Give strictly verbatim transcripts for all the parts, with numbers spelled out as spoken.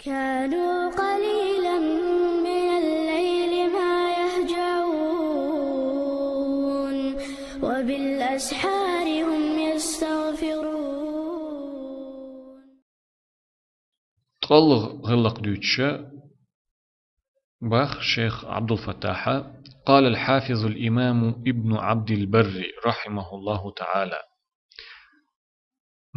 كانوا قليلا من الليل ما يهجعون وبالأسحار هم يستغفرون. ТӀолгӀа гӀиллакх дуьйцуш бах шейх Ӏабдул-Фаттахьа: قال الحافظ الإمام ابن عبد البر رحمه الله تعالى.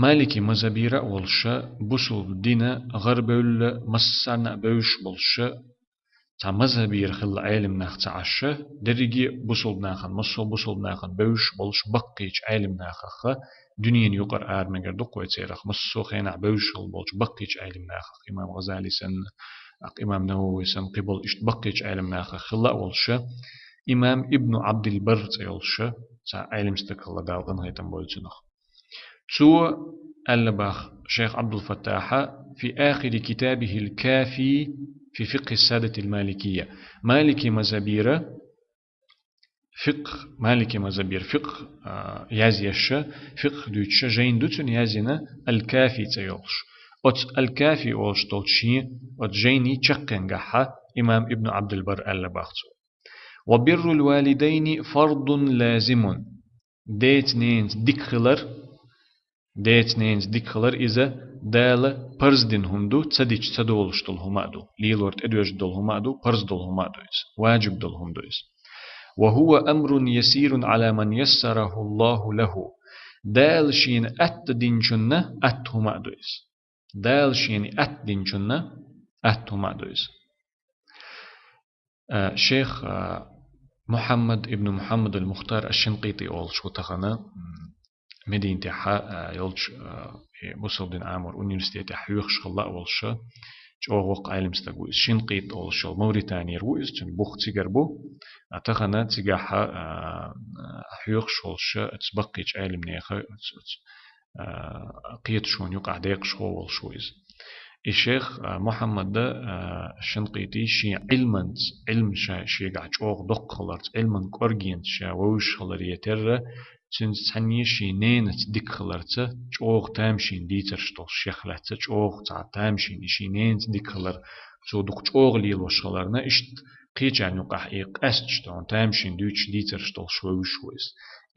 Малики мазхӀабера а волуш, бусулба дина гӀарабевлла массарна а бевзаш болуш, цхьа мазхӀабера хилла Ӏелам нах ца Ӏаш, дерриге а бусулба нахана, массо а бусулба нахана бевзаш болуш баккхийчу Ӏелам нахах, дуьненан юкъара ара мегар ду-кх вай церах, массо а хенахь бевзаш хилла болчу баккхийчу Ӏелам нахах, имам ГӀазали санна, тӀаккха имам Навави санна, кхиболу иштта баккхийчу Ӏелам нахах хилла а волуш, имам Ибну Ӏабдил-Барр цӀе йолуш, цхьа Ӏелам стаг хилла, Дала къинхетам бойла цунах. Цо аьлла бах шейх Ӏабдул-Фаттахьа: في آخر كتابه الكافي في فقه السادة المالكية. Малики мазхӀабера фикъхӀ, Малики мазхӀабера фикъхӀ, а, язъеш, фикъхӀ дуьйцуш жайна ду цуьнан язйина, Аль-Кафи цӀе йолуш. Оцу Аль-Кафи олуш долчу шен оцу жайнин чаккхенгахь имам Ибну Ӏабдул-Барр аьлла бах цо: وبر الوالدين فرض لازم. Деца-ненаца дика хилар, деца-ненаца дика хилар иза Дала парз дина хӀума ду, ца дича ца долуш долу хӀума а ду, лелор тӀедоьжна долу хӀума а ду, парз долу хӀума а ду иза, ваджиб долу хӀума ду иза. وهو أمر يسير على من يسره الله له. Дала шена атта динчунна атта хӀума а ду иза. Дала шена атта динчунна атта хӀума а ду иза. А, шейх, а, Мухьаммад ибн Мухьаммад аль-Мухтар аш-Шинкъити олуш ву тахана, м, Мединатехь, а, йолчу, а, и бусулба дин Ӏамор университетехь хьоьхуш хилла а волуш, чӀогӀа воккха Ӏелам стаг ву иза. Шинкъити олуш йолу Мавританера ву иза, цуьнан бух цигара бу. А, тахана цигахь, а, а, хьоьхуш волуш, оцу баккхийчу Ӏелам нехан, оцу, оцу а, кхеташонан юкъахь декъашхо волуш ву иза. И шейх, а, Мухьаммад, а, Шинкъити шен Ӏилманца, Ӏилма ша-, шегахь чӀогӀа доккха хиларца, Ӏилман кӀоргенца ша вевзаш хиларе терра, цуьнца цхьаьна шен ненаца дика хиларца, чӀогӀа тамашийна дийцарш долуш шех лаьцна, чӀогӀа цхьа тамашийна и шен ненаца дика хилар, цо дукха чӀогӀа лелош хиларна, иштта кхечарна юкъахь и къаьсташ тӀехь тамашийна дуьйцуш дийцарш долуш вевзаш ву иза.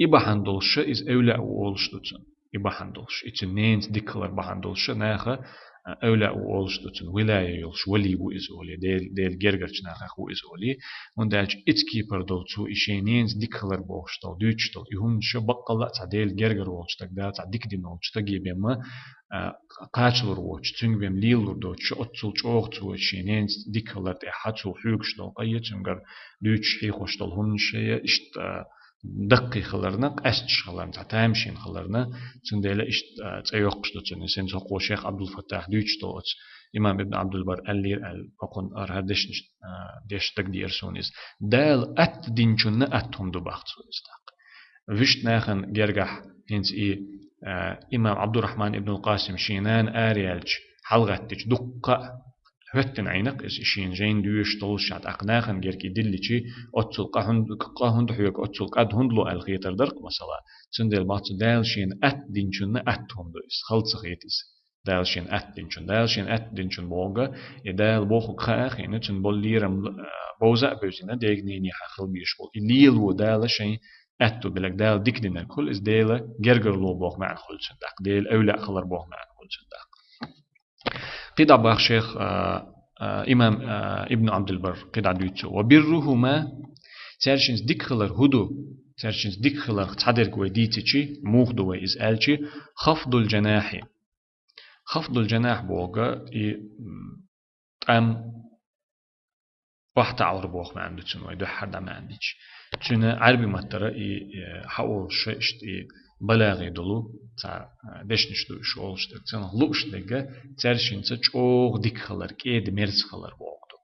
И бахьана долуш иза эвлаъ ву олуш ду цунна. И бахьана долуш, и цуьнан ненаца дика хилар бахьана долуш, наха, а, эвлаъ ву олуш ду цунна, вилая йолуш вали ву иза олий, Дел-, Делан гергарчу нахах ву иза олий. ХӀунда аьлча иза кепара долу цо и шен ненаца дика хилар бохуш долу, дуьйцуш долу и хӀуманаш баккъалла а цхьа Делан гергара волчу стаг, Дала цхьа дика дина волчу стаге бен ма, а, кхачалур воцуш, цуьнга бен лелалур доцуш, оццул чӀогӀа цо шен ненаца дика хилар тӀехь цо хьоьгуш долу къа я, цуьнгара дуьйцуш хьехош долу хӀуманаш я, иштта, а, даккхий хиларна, къаьсташ хиларна, цхьа тамашийна хиларна, цундела иштта, а, цӀе йоккхуш ду цуьнан. Сен цхьа кхо шейх Ӏабдул-Фаттахь дуьйцуш долу оцу имам Ибн Ӏабдул-Барр аьллера аьлла, хӀокхунна арахьара дешнаш, а, деш дагадеара суна иза. Дала атта динчунна атта хӀума ду бах цо иза тӀаккха. Вуьшта нахана гергахь хӀинца и, а, имам Ӏабдуррахьман ибн аль-Къасим шен нана араяьлча, хьалагӀаьттича дуккха а хӀоьттина Ӏийнакх иза, и шена жайна доьшуш долуш, тӀаккха нахана герга и дилличи, оццул къа хӀунда, къа хӀунда хьоьгу, оццул кӀад хӀунда ло аьлла хетар дара-кх, масала. Цундела бах цо, Дала шена атта динчунна атта хӀума ду иза, хала ца хета иза. Дала шена атта динчун, Дала шена атта динчун бохург, и Дала бохург хаа а хиъна, цуьнан болу лерам, а, бовза а бевзина, дега-ненехьа хила безаш болу. И лело Дала шайн атто биларг, Дала дика динарг хуьлу, иза Делан гергарло боху маьӀна хуьлу цуьнан тӀаккха, Делан эвлаъ хилар боху маьӀна хуьлу цуьнан тӀаккха. КхидӀа бах шейх, а, а, имам, а, Ибн Ӏабдул-Барр кхидӀа дуьйцу цо: وبرهما, цаьршинца дика хилар хӀун ду? Цаьршинца дика хиларх цхьадерг вай дийцичи, муха ду вай иза аьлчи, خفض الجناح. خفض الجناح бохург и, м, тӀам охьатаӀар боху маьӀна ду цуьнан, вай дуьххьара дӀа маьӀна дича. Цуьнан Ӏаьрби маттара и, э, хьаолуш иштта и балагӀе долу цхьа, э, дешнаш ду уьш олуш дерг. Цунах лууш дерг цаьршинца чӀогӀа дика хилар, кӀеда-мерза хилар бохург ду.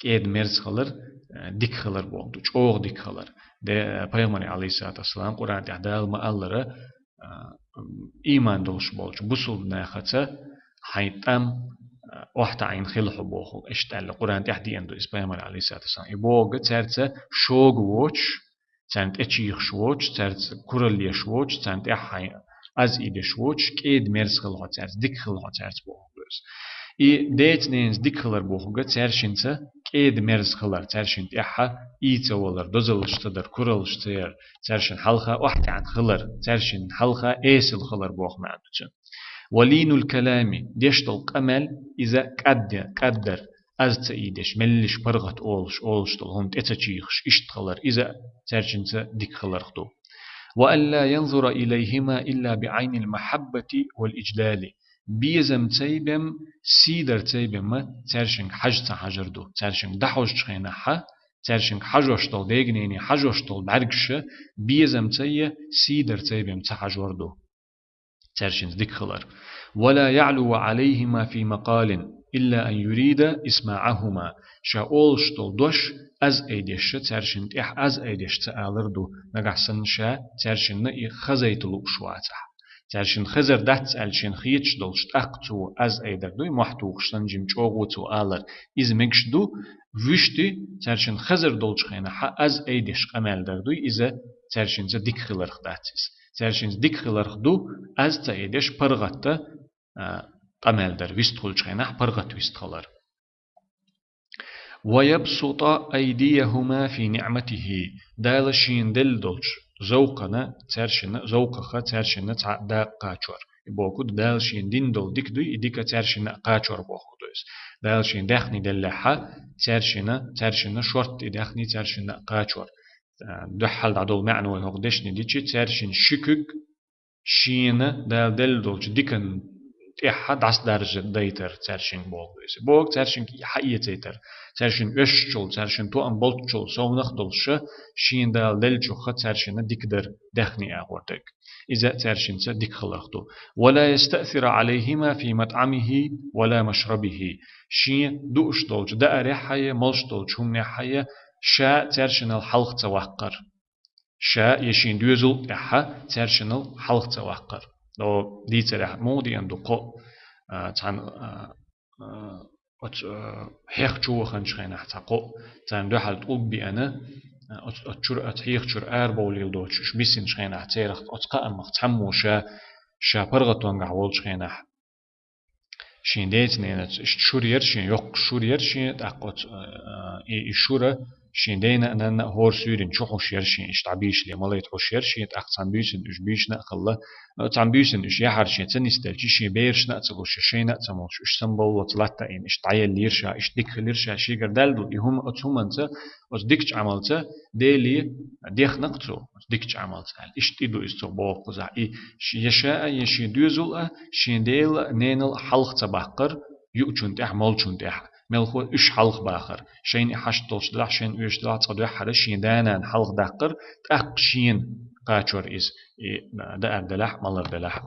КӀеда-мерза хилар, э, дика хилар бохург ду, чӀогӀа дика хилар. Де, э, Пайхамаре, Ӏалайхиссалату вассалам, Къуръан тӀехь Дала ма-аллара, а, ийман долуш болчу бусулба нахаца хьайн тӀам, а, охьатаӀийна хила хьо боху, иштта аьлла, Къуръан тӀехь деана ду иза Пайхамар, Ӏалайхиссалату вассалам. И бохург цаьрца шога воцуш, царна тӀе чийхаш воцуш, цаьрца куралла еш воцуш, царна тӀехь хьайн аз ийдеш воцуш, кӀеда-мерза хила хьо цаьрца, дика хила хьо цаьрца бохург ду иза. И деца-ненаца дика хилар бохург цаьршинца кӀеда-мерза хилар, цаьршинна тӀехьа ийца валар, дозаллаш ца дар, кураллаш ца яр, цаьршинна хьалха охьатаьӀна хилар, цаьршинна хьалха эсала хилар боху маьӀна ду цуьнан. Ва лийнул калами, деш долу къамел, иза кӀадде-, кӀаддар, аз ца ийдеш, меллаша паргӀат олуш, олуш долу хӀума тӀе ца чийхаш, иштта хилар, иза цаьршинца дика хиларх ду. Ва алла янзура илайхима илла би Ӏайнил махьаббати вал иджлали. Безам цайбем, сийдар цайбем цаьршинга хьажа ца хьажар ду. Цаьршинга дӀахьожучу хенахьа, цаьршинга хьажош долу, дегнене хьажош долу бӀаьргаша безам цайе, сийдар цайбем ца хьажор ду. Цаьршинца дика хилар. Ва ла яӀлува Ӏалайхима фи макъалин, илла ан юрида исмаӀахума. Ша олуш долу дош аз айдеш ша, цаьршинна тӀехь аз айдеш ца алар ду, нагахь санна ша цаьршинна и хазайта лууш вацахь. Цаьршинна хезар дац аьлла шена хеташ долуш, тӀаккха цо аз айдар дуй, мохь тухуш санна жима чӀогӀа цо алар. Иза мегаш ду, вуьшти цаьршинна хезар долчу хенахьа аз айдеш къамел дар дуй, иза цаьршинца дика хиларх дац иза. Цаьршинца дика хиларх ду, аз ца айдеш паргӀатта, а, къамел дар, вистхуьлучу хенахь паргӀат вистхилар. Ва ябсута айдияхума фи ниӀматихи. Дала шена делла долчу зовкхана цаьршина, зовкхаха цаьршина цхьа дакъа кхачор. И боху Дала шена дина долу дика дуй, и дика цаьршина а кхачор боху ду иза. Дала шена даьхни деллехьа, цаьршина, цаьршина шорта и даьхни цаьршина а кхачор. А, дуьххьал дӀадолу маьӀна вай хӀокху дешне дичи, цаьршина ши куьг шена Дала делла долчу дикан тӀехьа дӀасадаржа дайтар цаьршинга боху иза. Боху цаьршинга хьаэцайтар. Цаьршина оьшучул, цаьршина тоам болччул совнах долуша шена Дала деллачуха цаьршина дика дар даьхни агӀор дерг. Иза цаьршинца дика хиларх ду. Ва ла ястаъсира Ӏалайхима фи матӀамихи ва ла машрабихи. Шен дууш долчу даарехьа я, молуш долчу хӀуманехьа я, ша цаьршинал хьалха ца ваккхар. Ша я шен доьзал тӀехьа цаьршинал хьалха ца ваккхар. О, дийцарехь муха деана ду кхоъ, а, цхьана, а, а, оцу, а, хьех чу ваханчу хенахь цхьа кхоъ, царна дуьхьал тӀулг биана, а, оцу, оцу чуьра, оцу хьеха чуьра арабовлийла доцуш, уьш бисинчу хенахь церах оцу кхаамах цхьаммо ша, ша паргӀатонгахь волчу хенахь, шен деца-ненаца иштта шура яра шен, йоккха шура яра шен, тӀаккха оцу, а, и, и шура шен дена а, нанна а хӀора суьйрина чу хьуш яра шен, иштта дӀабийшале малайта хьуш яра шен, тӀаккха цхьана буьйсанна уьш бийшина а хилла, а, цхьана буьйсанна уьш яхьара шен ца нисделча, шен берашна а ца луш, шайна а ца молуш, уьш самбовллаца латта а йина, иштта дӀаеллера ша, иштта дика хилира ша, шегара даьлла долу и хӀума оцу хӀуманца, оцу дикачу Ӏамалца Деле дехнакх цо, оцу дикачу Ӏамалца аьлла. Иштта и ду иза цо боху кхузахь. И ш-, я ша а, я шен доьзал а, шен дела а, ненал а хьалха ца баккхар, юучун тӀехь, молчун тӀехь. Мелхо уьш хьалха бахар. Шайна и хьашт долуш делахь, шайна оьшуш делахь, цкъа дуьххьара шен да-нана хьалха даккхар, тӀаккха шена кхачор иза, и даар делахь, малар делахь.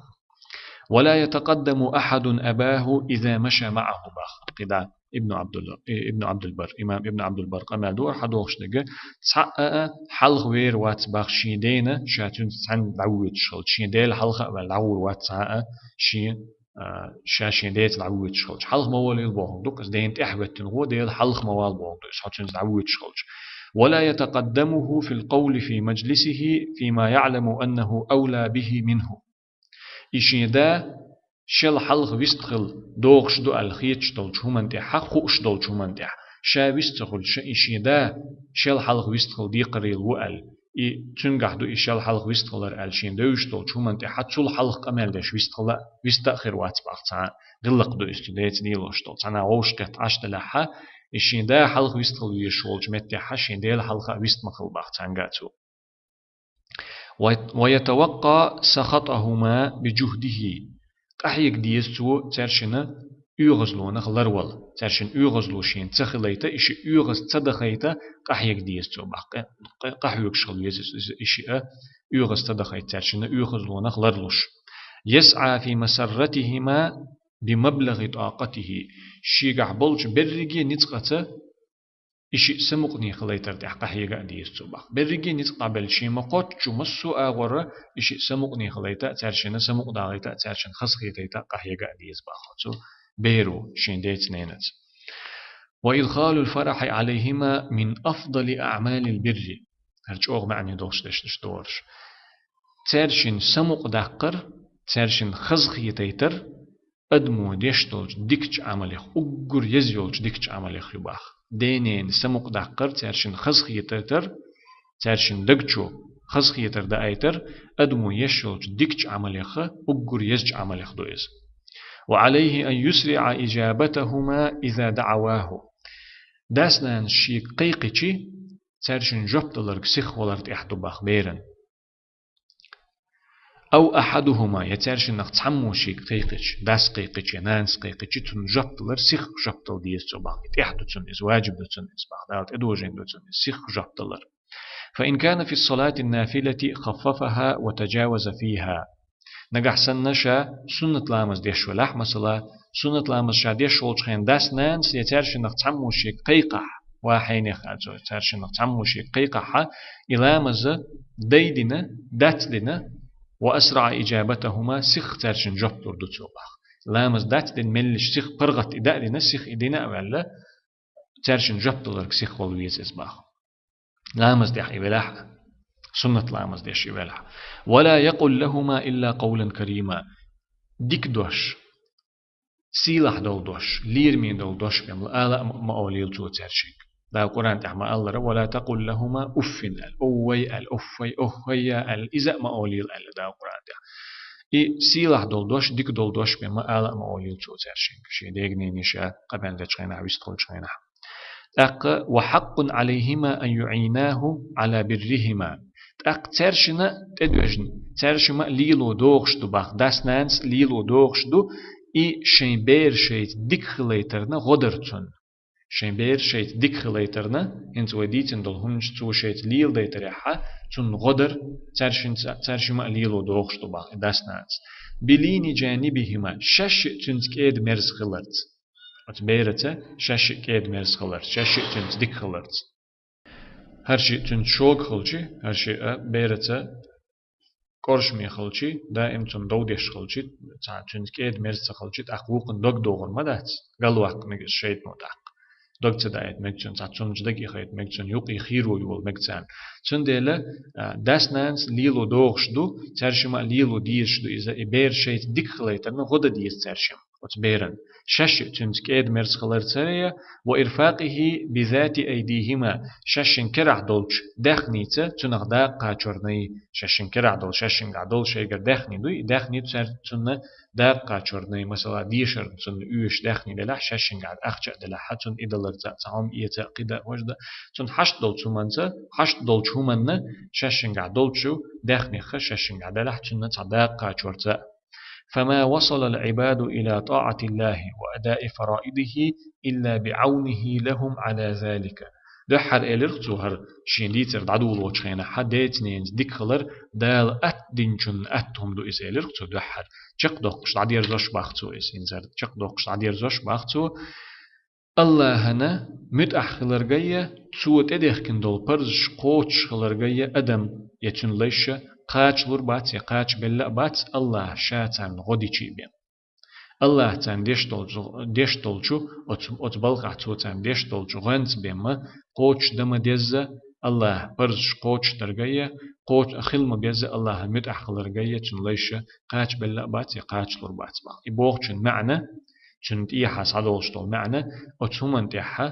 «ولا يتقدم أحد أباه إذا مشى معه», бах кхидӀа Ибн Абдул-, э, Ибн Абдулбар. Имам Ибн Абдулбар къамел дора хьадохуш дерг, цхьа а, а, хьалха вер вац бах шен дена, ша цуьнца цхьаьна дӀавоьдуш хилча, шен дела хьалха а ваьлла дӀагӀур вац цхьа а, шен, а, ша шен деца дӀавоьдуш хилча. Хьалха ма волийла бохург ду-кх, иза дена тӀехь веттина гӀо, дела хьалха ма вала бохург ду иза, хьо цуьнца дӀавоьдуш хилча. «ولا يتقدمه في القول في مجلسه فيما يعلم أنه أولى به منه». И шен да шел хьалха вистхила догӀуш ду аьлла хеташ долчу хӀуманна тӀехь, хууш долчу хӀуманна тӀехь, ша вист ца хуьлуш, и шен да шел хьалха вистхила декхарийла ву аьлла, и цуьнгахь ду и шел хьалха вистхилар аьлла шен девзаш долчу хӀуманна тӀехь, цул хьалха къамел деш вистхила, вист а хир вац бах цхьа а, гӀиллакх ду иза цу деца лелош долу. Цхьана вовшахкхетта Ӏаш делахь, и шен да хьалха вистхила везаш волчу меттехь шен дела хьалха а вист ма хила бах цхьаьнгга а цо. «ويتوقى سخطهما بجهده». Къахьега деза цо цаьршина оьгӀазлонах ларвала. Цаьршина оьгӀазло шена ца хилайта, и ши оьгӀаз ца дахайта, къахьега деза цо бах. Къа-, къа-, къахьоьгуш хила веза иза, и шиъ а оьгӀаз ца дахайта, цаьршина оьгӀазлонах ларлуш. «يسعى في مسرتهما بمبلغ طاقته». Шегахь болчу берриге ницкъаца и шиъ самукъане хилайтар тӀехь къахьега а деза цо бах. Берриге ницкъ дӀабелла шен ма кхоччу массо а агӀора и шиъ самукъане хилайта а, цаьршина самукъадалайта а, цаьршина хазахетайта а къахьега а деза бах оцу беро шен деца-ненаца. «وإدخال الفرح عليهما من أفضل أعمال البر». ХӀара чӀогӀа маьӀне долуш дешнаш догӀуш. Цаьршина самукъадаккхар, цаьршина хазахетайтар, адамо деш долчу дикачу Ӏамалех, уггар еза йолчу дикачу Ӏамалех ю бах. Денена самукъадаккхар, цаьршинна хазахетар, цаьршинна дагчо хазахетар даийтар, адамо еш йолчу дикачу Ӏамалеха, уггар езачу Ӏамалех ду иза. وعليه أن يسرع إجابتهما إذا دعواه. Дас-нанас шега кхайкхичи, цаьршинна жоп даларг сиха валар тӀехь ду бах беран. أو أحدهما, я цаьршиннах цхьаммо шега кхайкхича, дас кхайкхича, я нанас кхайкхича, цунна жоп далар сиха жоп дала деза цо бах. И тӀехь ду цунна иза, ваджиб ду цунна иза бах, Дала тӀедожийна ду цунна иза сиха жоп далар. فإن كان في الصلاة النافلة خففها وتجاوز فيها. Нагахь санна ша суннат ламаз деш велахь, масала, суннат ламаз ша деш волчу хенахь дас-нанас я цаьршиннах цхьаммо шега кхайкхахь, ва хьенех аьлла цо, цаьршиннах цхьаммо шега кхайкхахь, и ламаз дайдина, дацдина, وأسرع إجابتهما, сиха цаьршинна жоп лур ду цо бах. Ламаз дацдина меллаша сиха паргӀат и даьдина, сиха и дина а ваьлла, цаьршинна жоп даларг сиха вала веза иза бах. Ламаз деш и велахь а, суннат ламаз деш и велахь а. ولا يقل لهما إلا قولا كريما. Дика дош, сийлахь долу дош, лераме долу дош бен ала а ма олийла цо цаьршинга. Дала Къуръан тӀехь ма-аллара: ولا تقل لهما أف аьлла, оввай аьлла, оффай, оххайя аьлла, иза а ма олийла аьлла Дала Къуръан тӀехь. И сийлахь долу дош, дика долу дош бен ала а ма олийла цо цаьршинга, шен дегнене ша къамел дечу хенахь, вистхуьлучу хенахь. ТӀаккха: وحق عليهما أن يعيناه على برهما. ТӀаккха цаьршина тӀедоьжна, цаьршима а лело догӀуш ду бах, дас-нанас лело догӀуш ду, и шайн бер шайца дика хилийтарна гӀо дар цунна. Шайн бер шайца дика хилийтарна, хӀинца вай дийцина долу хӀуманаш цо шайца леладайтарехь, цунна гӀо дар цаьршинца, цаьршима а лело догӀуш ду бах и дас-нанас. بلين جانبهما, шаьшшиъ цуьнца кӀеда-мерза хиларца. Оцу бераца шаьшшиъ кӀеда-мерза хиларца, шаьшшиъ цуьнца дика хиларца. ХӀара шиъ цуьнца шога хилчи, хӀара шиъ а бераца кӀоршаме хилчи, даим цунна дов деш хилчи, цхьа цуьнца кӀеда-мерза ца хилчи, тӀаккха вукхунна дог догӀур ма дац, галваккха мега иза шайтано тӀаккха. Дог ца даийта мега цунна, цхьа цунна даг а хета мега цунна, юкъе хийро йола мега царна. Цундела, а, дас-нанас лело догӀуш ду, цаьршима а лело дезаш ду иза, и бер шайца дика хилийтарна гӀо дан деза цаьршимма. Оцу беран. Шаьшшиъ цуьнца кӀеда-мерза хиларцарий, وإرفاقه بذات أيديهما, шаьшшинна керахь долчу даьхница цунах дакъа кхачорний, шаьшшинна керахь долу, шаьшшингахь долу шайгара даьхни дуй, и даьхни цаьр-, цунна дакъа кхачорний, масала, дешарна цунна оьшуш даьхни делахь, шаьшшингахь ахча а делахь, цунна и даларца а, цхьа хӀума эца а, кхин дан а, важа дан а, цунна хьашт долчу хӀуманца, хьашт долчу хӀуманна шаьшшингахь долчу даьхнех шаьшшингахь делахь, цунна цхьа дакъа кхачорца а. فما وصل العباد إلى طاعة الله وأداء فرائضه إلا بعونه لهم على ذلك. Дуьххьара элира цо хӀара шен дийцар дӀадолочу хенахь, деца-ненаца дика хилар Дала атта динчунна атта хӀума ду иза, элира цо дуьххьара. Чекхдоккхуш дӀадерзош бах цо иза, хӀинца чекхдоккхуш дӀадерзош бах цо. Аллахьана муьтӀахь хиларгайя, цо тӀедехкина долу парзаш кхочуш хиларгайя адам я цуьнан лайша кхачалур бац, я кхачабелла а бац, Аллахьа ша царна гӀо дичий бен. Аллахьа царна деш долчу, деш долчу, оцу, оцу балхахь цо царна деш долчу гӀоьнца бен ма кхочуш дан ма дезза, Аллахьа парзаш кхочушдаргайя, кхоч-, хила ма безза Аллахьана муьтӀахь хиларгайя, цуьнан лайша кхачабелла а бац, я кхачалур бац бах. И бохучун маьӀна, цуьнан тӀехьа схьадолуш долу маьӀна, оцу хӀуманна тӀехьа,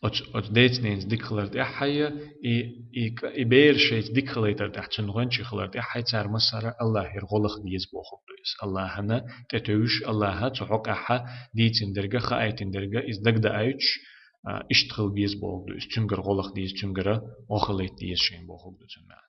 оцу, оцу деца-ненаца дика хилар тӀехьа а, и, и, и бер шайца дика хилийтар тӀехь, цуьнан гӀоьнчий хилар тӀехьа а, цара массара Аллахьера гӀо лаха деза бохург ду иза. Аллахьана тӀетевжаш, Аллахьа цу хьокъехьа дийцина дерга, хаийтина дерга, иза дагадоуьйтуш, а, иштта хила беза бохург ду иза. Цуьнгара гӀо лаха деза, цуьнгара гӀо хилийта деза шайна бохург ду цуьнан маьӀна.